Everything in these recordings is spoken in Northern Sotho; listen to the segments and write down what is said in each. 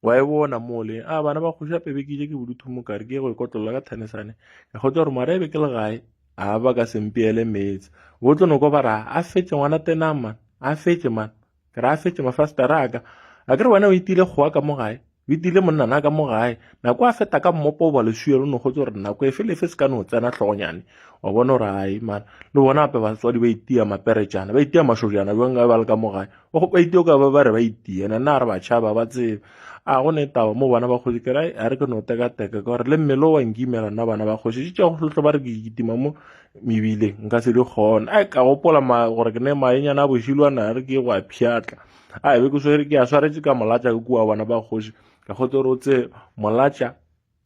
Wa e bona mo le a bana ba kgoši gape be ke ile ke bodutu mo kare ke ye go ikotlolla ka thanesane ka kgotsa gore mara e be ke le gae a ba ka sempeele meetse bo tlo no kwa ba re a fetše ngwana tenang man a fetše man ke re a fetše mafastara a ka a ke re wena o itile kgowa ka mo gae o itile monna na ka mo gae nako a feta ka mmopo o ba lesuelo no kgotsa gore nako efe le efe se ka no tsena hlogonyane wa bona gore ai man le bona gape batswadi ba itia maperetšana ba itia mašojana bjang ga ba le ka mo gae ba itia ka ba ba re ba itia ene nna a re batšhaba ba tsebe a go ne taba mo bana ba kgoši ke re a re ke no tekateka ka gore le mmele o wa nkimela nna bana ba kgoši tša go hlotlo ba re ke kitima mo mebileng nka se di kgone a ka gopola gore ke ne maenyana a bošilwana re ke go a pšhatla a be ke swere ke a swaretše ka molatša ke kua bana ba kgoši ka kgotsa gore o tseye molatša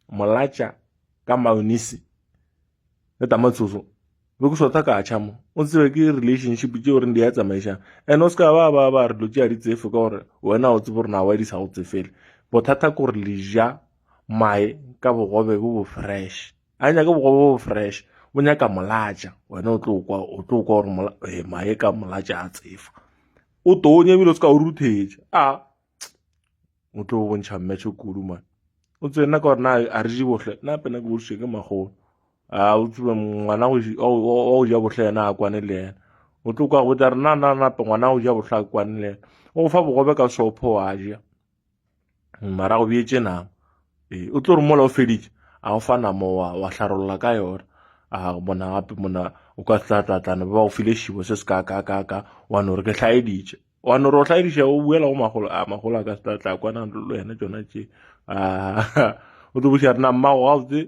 molatša ka mayonnaise le tamatsoso be ke sotha ka tšha mo o tsebe ke relationship tšeo reng di ya tsamaišang and o se ka ba ba ba re dilo tše a di tsefe ka gore wena o tsebe gore na wa di sa go tsefele bothata ke gore le ja mae ka bogobe bo bo fresh a nyake bogobe bo bo fresh bo nyaka molatša wena o tlo kwa o tlo kwa gore eh, mae ka molatša a tsefa o tonye ebile o se ka o ruthetše a o tlo bontšha mmetšho kudu man o tsebe nna ka gore na a re je bohle nna pena ke bodišwe ke magolo a o tsebe ngwana wa go ja bohle yena a kwane le yena o tlo kwa botsa re na na nape ngwana go ja bohle a kwane le yena o go fa bogobe ka sopho wa ja mara go beetše nama ee o tlo re mola o feditše a go fa nama wa wa hlarolla ka yona a bona gape mona o ka tlatlatlana ba go file šibo se se ka ka ka ka wa no re ke hlaeditše wa no re o hlaediša o buela go magolo a magolo a ka se tla kwana le wena tšona tše a o tlo buša rena mmago gabotse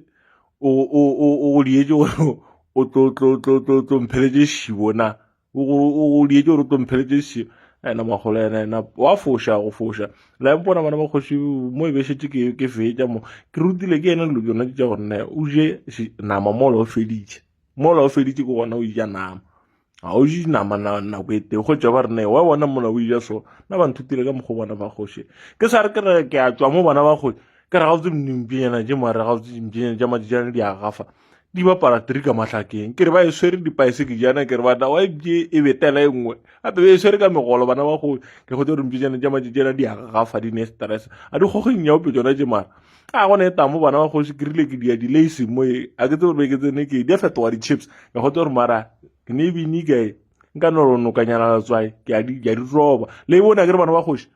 o o o o go dietše gore o tlo tlo tlo tlo tlo mpheletše šibo na o go dietše gore o tlo mpheletše šibo ena magolo ena ena wa foša go foša la mpona bana ba kgoši mo e bešetše ke ke fetša mo ke rutile ke ena dilo tsona tša gore ne o je nama mola o feditše mola o feditše ke gona o ja nama ga o je nama nako e tee go tšwa ba re ne wa bona mola o ja so nna ba nthutile ka mokgwa bona ba kgoši ke sa re ke re ke a tšwa mo bana ba kgoši ke re gabotse dimpjenyana tše mare gabotse dimpjenyana tša matšatšana di a gafa di bapala three ka mahlakeng ke re ba e swere dipaeseke jana ke re bana wa mpše e betela e nngwe gape ba e swere ka megolo bana ba kgoši ke kgotse gore mpjenyana tša matšatšana di a gafa di ne stress a di gogeng nyaope tsona tše mara a gone e tamo bana ba kgoši ke rile ke dia di-lace mo e a ke tse gore be ke tsene ke di a fetoga di-chips ka kgotse gore mara ke ne ebine kae nka no re nokanyana letswai ke a di roba le e bone a ke re bana ba kgoši.